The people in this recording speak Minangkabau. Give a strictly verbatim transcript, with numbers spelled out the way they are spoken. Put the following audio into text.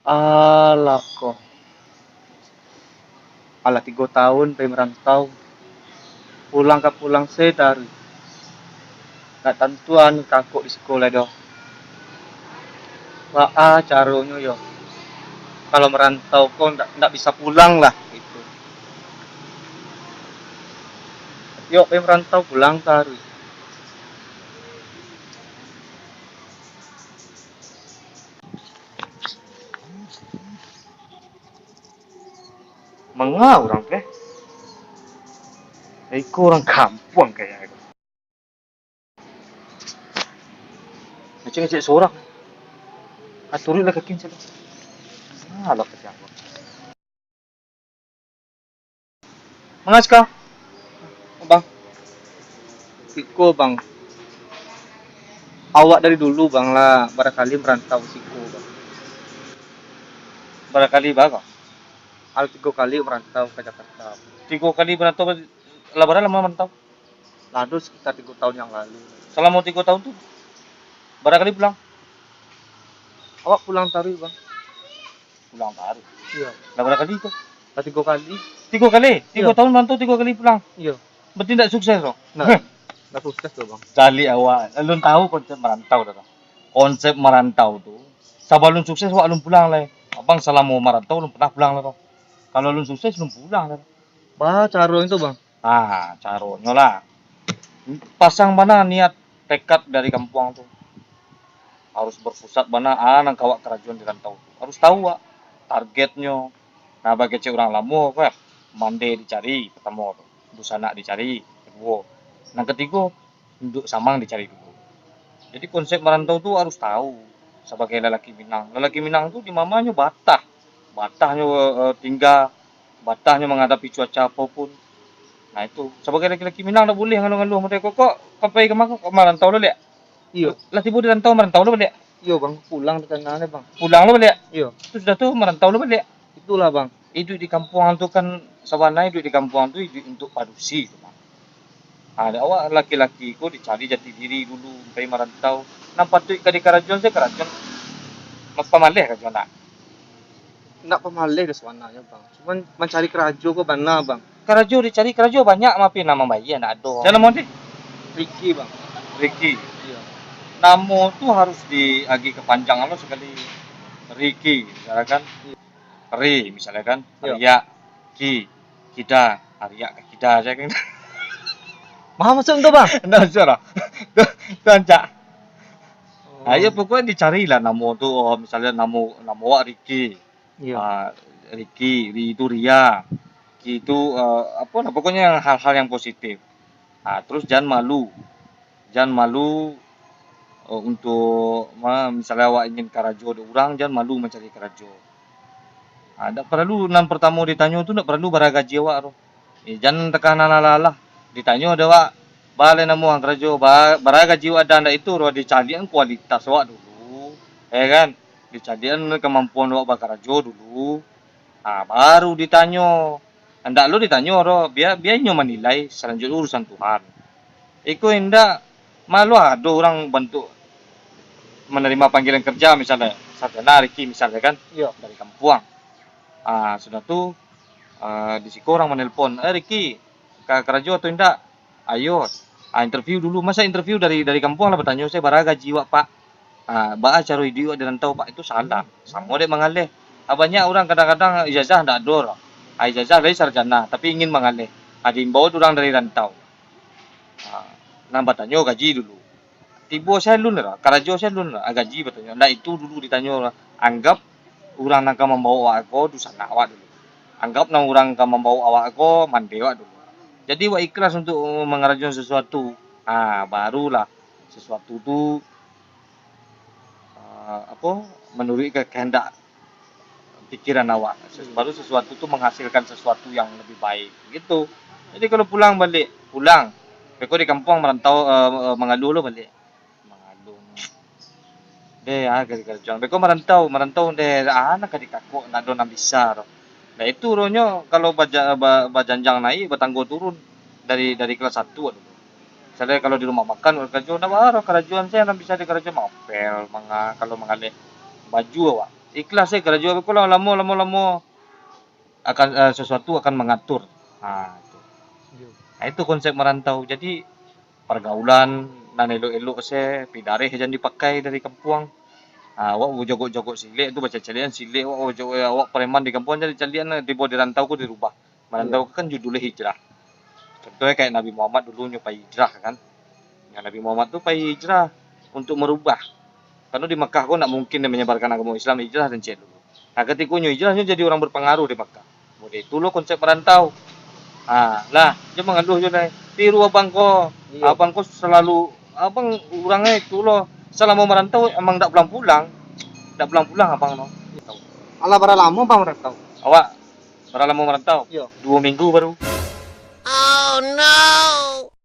Alah ko. Alah tigo taun pai marantau. Pulang ka pulang se taruih. Ndak tantu anu tangkok di siko lai doh. Baa caronyo yo? Kalau marantau ko ndak, ndak bisa pulang lah, gitu. Yo, pai marantau pulang taruih. Manga urang tu, eh? Iko urang kampuang kayaknyo. Ngecek-ngecek sorang. Ah, turuiklah kaki calo. Alah, kasihan. Manga siko? Bang. Siko, Bang. Awak dari dulu, Bang, lah barakali marantau siko, Bang. Barakali ba, Bang? Alah tigo kali marantau ka Jakarta. Tigo kali marantau, lah bara lamo marantau? Lah ado sekitar tigo taun yang lalu. Salamo tigo taun tu, bara kali pulang? Awak pulang taruih, Bang. Pulang taruih? Iyo. Lah bara kali tu? Lah tigo kali. Tigo kali? Tigo taun marantau, tigo kali pulang? Iyo. Berarti ndak sukses tu? Ndak. Heh. Ndak sukses tu, Bang. Caliak awak. Alun tahu konsep marantau dah, Bang. Konsep marantau tu, sabalun sukses awak alun pulang lai. Abang salamo marantau alun pernah pulang lai tu. Kalau alun sukses, alun pulang lai tu. Baa caronyo tu, Bang? Ah, caronyo lah. Pasang bana niat, tekad dari kampuang tu. Harus berpusat bana, ah, nan ka awak karajoan di rantau tu. Harus tahu awak targetnyo. Nah, bagi kecek urang lamo, weh, mande dicari, pertamo tu. Dusanak dicari, keduo. Nan ketigo, induak samang dicari dulu. Jadi, konsep marantau tu harus tahu sabagai lalaki Minang. Lalaki Minang tu di ma-ma nyo batah. Batahnyo, eh, tingga, batahnyo manghadapi cuaca apo pun. Nah, itu. Sabagai laki-laki Minang ndak buliah ngaluah-ngaluah model ko, kok, kok ka pai ka ma ko, kok marantau lo liak? Iyo. Lah tibo di rantau, marantau lo baliak? Iyo, Bang. Pulang di tangah ni, Bang. Pulang lo baliak? Iyo. Tu sudah tu, marantau lo baliak? Itulah, Bang. Iduik di kampuang tu kan, sabananyo iduik di kampuang tu iduik untuak padusi tu, Bang. Ha, dek awak laki-laki ko dicari jati diri dulu, pai marantau. Nan patuik ka dikarajoan se karajoan, ma-, pamaleh karajoan nak. Ndak pamaleh doh sabananyo, Bang. Cuman mancari karajo ko bana, Bang. Karajo dicari, karajo banyak, tapi nan mambayia ndak ado. Sia namo deh? Ricky, Bang. Ricky. Iyo. Namo tu harus diagih ka panjang lo sakali. Ricky, misalkan. Iyo. Ri, misalnya kan, Yo. Riak, Ki, Kida, Ariak ka Kida aja kan. Maha masuk tu, Bang? Ndak masuk lah. Tu, tu rancak. Oh. Ayo, pokoknya dicari lah namo tu, oh, misalnya namo, namo awak Riki. Iya. Ah, Riki, Ri itu Ria. Ki itu, eh, apa lah, pokoknya yang hal-hal yang positif. Ah, terus jangan malu. Jan malu, eh, untuk ma-, misalnya awak ingin karajo dek urang, jan malu mancari karajo. Ah, ndak paralu, nan partamo ditanyo tu ndak paralu bara gaji awak tu. Eh, jan takana alah-alah. Ditanyo dek awak, "Ba lai namo ang karajo, ba-, bara gaji awak?" Ado ndak itu, doh, dicaliakan kualitas awak dulu, ya kan? Dicaliakan kamampuan awak bakarajo dulu. Ah, baru ditanyo. Ndak lo ditanyo doh, bia, bia inyo manilai, salanjuiknyo urusan Tuhan. Iko indak, malu ado urang bantuak manarimo panggilan kerja, misalnyo, sarjana Riki, misalnyo kan, Iyo. dari kampuang. Ah, sudah tu, ah, di siko urang manelpon, "Eh, Riki, ka karajo atau indak?" Ayo, ah, interview dulu. Masa interview dari, dari kampuang lah batanyo, "Sae, bara gaji wak, Pak? Ah, baa caro iduik wak di rantau, Pak?" Itu salah. Samo dek mangaleh. Ah, banyak urang kadang-kadang ijazah ndak ado lah. Ah, ijazah dari sarjana, tapi ingin mangaleh. Ah, diimbau urang dari rantau. Ah, nan batanyo gaji dulu. Tibo sae lun lah, karajo sae lun lah, ah, gaji batanyo. Ndak itu dulu ditanyo lah. Anggap urang nan ka mambaok awak ko dusanak awak dulu. Anggap nan urang ka mambaok awak ko mande awak dulu. Jadi, awak ikhlas untuk mangarajoan sasuatu. Ha, barulah sasuatu tu, ah, apo, manuruik ka-, kahandak pikiran awak. Ses-, baru sasuatu tu manghasilkan sasuatu yang labiah baik, gitu. Jadi, kalau pulang baliak, pulang. Beko di kampuang marantau, eh, eh, mangaluah lo baliak. Mangaluah. Deh, ah, karajo-karajoan. Beko marantau, marantau deh, ah, nan ka dikakok, ndak ado nan bisa doh. Nah, itu rohnyo kalau baja-, ba-, bajanjang naik, batanggo turun dari, dari kelas satu ado. Misalnyo kalau di rumah makan, karajo, ndak baa doh, karajoan sae nan bisa dikarajo, mangapel, manga-, kalau mangaleh baju awak. Ikhlas eh karajo, kalau lamo, lamo, lamo akan, eh, sesuatu akan mengatur. Ha, itu. Nah, itu konsep merantau. Jadi, pergaulan nan elok-elok se, pidareh jan dipakai dari kampuang. Ha, awak bajogok-jogok silek tu, bacaliak-caliakan silek, awak bajogok, awak preman di kampuang, jadi caliakan tibo di rantau ko dirubah. Merantau kan judulnya hijrah. Contohnya kayak Nabi Muhammad dulu nyo pai hijrah kan. Yang Nabi Muhammad tu pai hijrah untuk merubah. Karena di Mekah ko ndak mungkin dia menyebarkan agama Islam, hijrah dan cek dulu. Nah, ketika nyo hijrah, nyo jadi orang berpengaruh di Mekah. Model itu lo konsep merantau. Ha, lah, dia mengeluh je lah. Tiru abang ko. Iya. Abang ko selalu, abang orangnya itu lo. Selama merantau emang ndak pulang-pulang. Ndak pulang-pulang abang no. Alah, bara lamo abang merantau? Awak bara lamo merantau? Iya. Dua minggu baru. Oh no.